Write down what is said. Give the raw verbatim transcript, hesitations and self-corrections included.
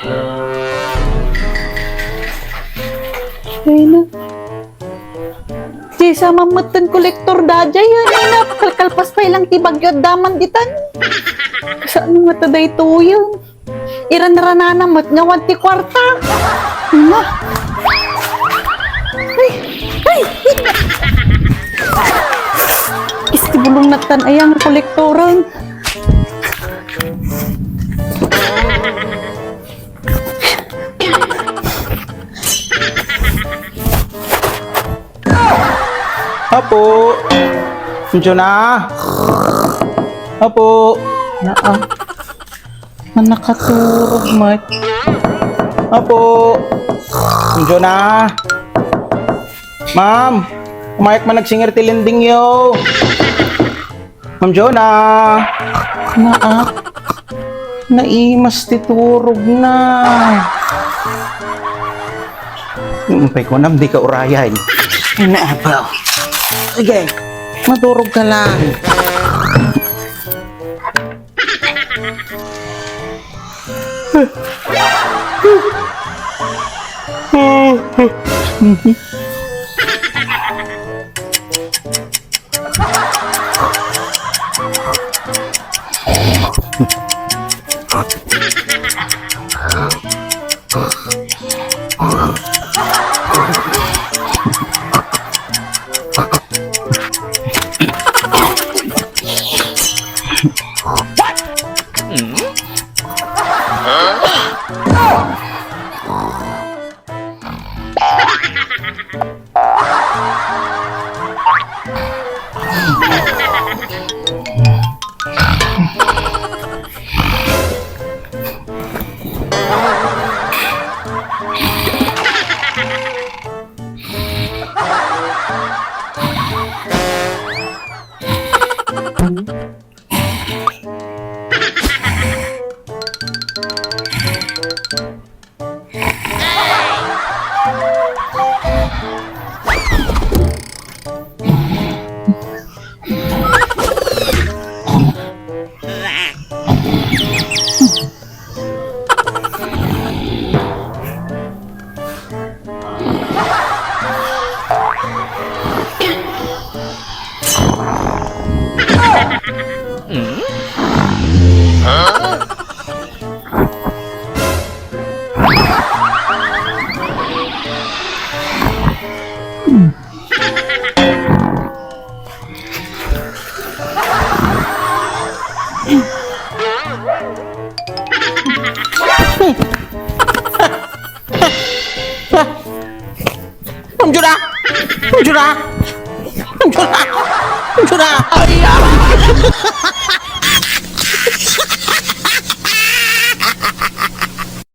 Ay na. Daysa mammetten kolektor daydiay, ay na. Kalkalpas pay lang ti bagyo adda man ditan. Kasano ngata daytoyen? Iran-ranana met nga awan ti kuarta. Ay na. Ay, ay. Isti bulong natan aya nga kolektoren. Apo. Medyo na. Apo. Naa. Nakaturog met. Apo. Medyo na. Ma'am, umayak man agsingir ti lendingyo. Ma'am Jonah. Naa. Naimas ti turog na. Umpay ko nam, di ka urayan. Ay, naabaw. Sige, maturog ka lang. Ma'am Jura! Ma'am Jura! Ma'am Jura! Ma'am Jura! Ay, ah!